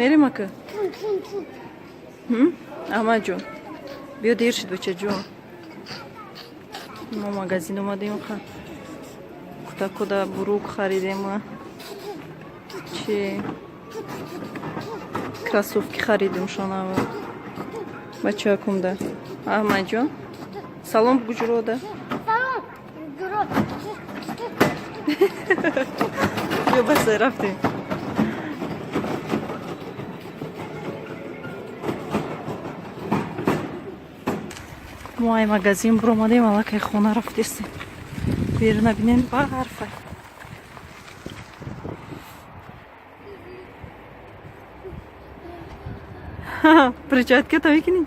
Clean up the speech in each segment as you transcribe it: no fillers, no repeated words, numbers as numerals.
Мерем, ака? Аҳмадҷон, биё, дер шуд, бачаҷон. Мо магазин омадем, ха, куда бурук харидем, чи кроссовки харидем шонава бачаакумда. Аҳмадҷон, салом бугу ҷурода. Салом. Ҷуро. Ё, басай, рафтем. Мо ай магазин буромадем, аллакай хона рафтестем. Беруна бинем, барфа. Перчатка та мекунӣ?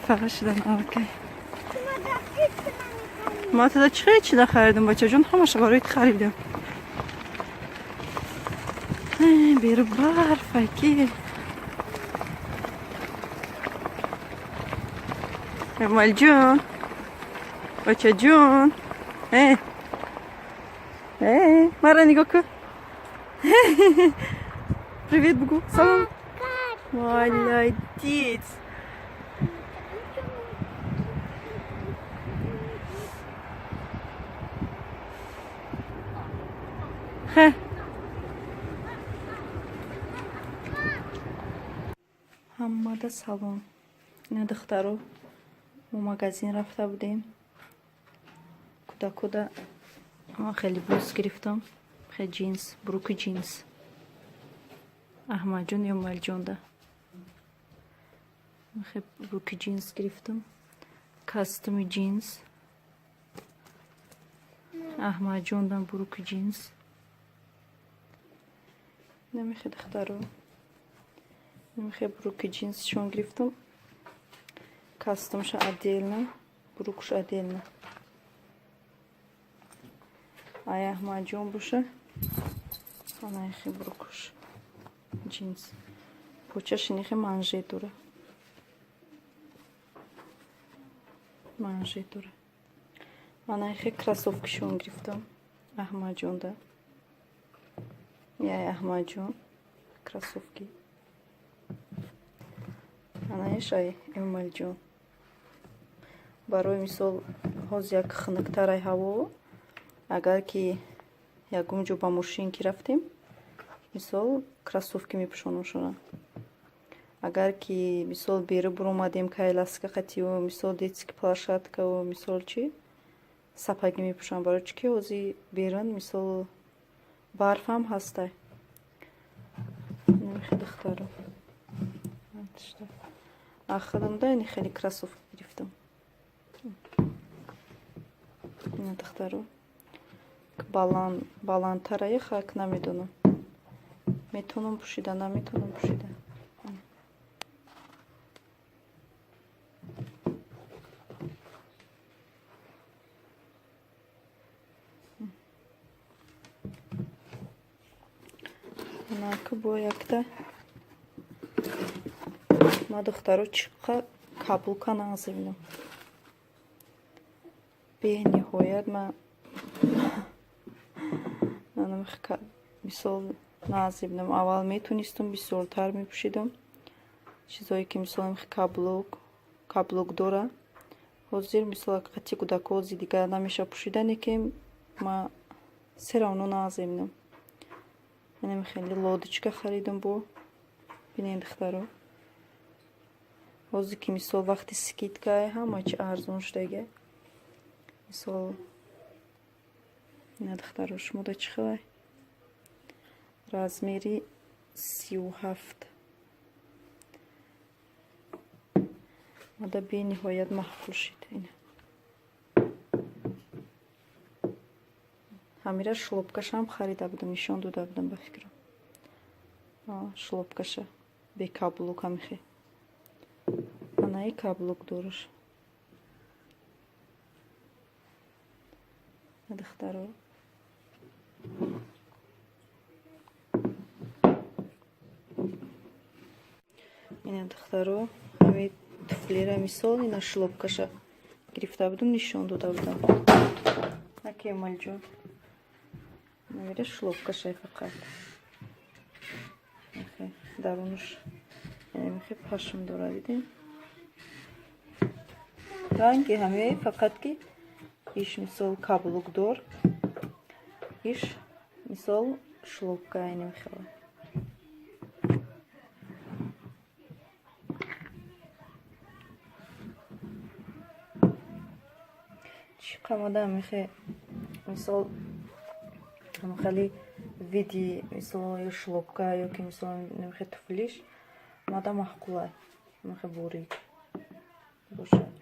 Фақа шудан аллакай. Ма тада чӣ чи нахаридам, бачаҷон? Ҳамаша барои ту харидам. Беру барфа ки. Эмалҷон, бачаҷон, э э, мара нигоҳ кун. Привет бугу, салом. Молодец. Хе. Ҳамада салом. Ина, духтаро, мо магазин рафта будем. Куда ман хеле либос гирифтам. Хеле ҷинс, бруки ҷинс. Аҳмадҷон ё Малҷонда. Хеле бруки ҷинс гирифтам. Костюми ҷинс. Аҳмадҷондам бруки ҷинс. Намехе, духтаро. Намехе бруки ҷинсшон гирифтам. Костюмша отдельно, брукш отдельно. Ай Аҳмадҷон боша. Анаихе брукш. Ҷинс. Почаш инихе манжет дора. Манжет дора. Анаихе кроссовкишон гирифтам. Аҳмадҷонда. Яй Аҳмадҷон. Кроссовки. Анаиш ай Эмомалиҷон. Барои мисол, ҳозир як хунуктарай ҳаво, агар ки ягон ҷо ба мошин ки рафтем, мисол, кроссовки мепӯшонам. Агар ки, мисол, беру буромадем, коляска қатию, мисол, детский площадкау, мисол, чӣ, сапогӣ мепӯшам. Барои чӣ ки ҳозир берун, мисол, барфам ҳастай. Намехе, духтаро. Ахиранда ини хеле кроссовки гирифтам. Ина, духтаро, баланд баландтарае, хак намедонам. Метавонам пӯшида, наметавонам пӯшида. Анака бо якта. Ма, духтаро, чиқа каблука нағз бинам. Бениҳоят ма мисол нағз бинам. Аввал метонистам, бисёртар мепӯшидам. Чизое ки, мисол, каблук, каблук дора. Ҳозир, мисол, қати кӯдакҳо ҳозир дигар намеша пӯшидане, ки ма всё равно нағз мебинам. Инам хеле лодочка харидам бо. Бинед, духтаро. Ҳозир ки, мисол, вақти скидка, ҳама чи арзон шудага. Мисол, ина, духтаро, шумода чӣ хелай? Размери 37. Мада бениҳоят маъқул шид ина. Ҳамира шлёпкашам харида будам, нишон дода будам, ба фикрам. Шлёпкаша бе каблук ҳамихе. Анаи каблук дораш. Духтаро. Ина, духтаро, ҳами туфлира, мисол, ина шлёпкаша гирифта будам, нишон дода будам. Наки, Эмалҷон. Намира шлёпкаша фақат. Дарунаш мехе пашм дора, дидем, ранги ҳаме, фақат ки иш, мисол, каблукдор, иш, мисол, шлёпка инемхела. Чӣ қамада мехе, мисол, хеле види, мисол, ё шлёпка, ё ки, мисол, немехе туфлиш мада маъқула, мехе бурик бошад.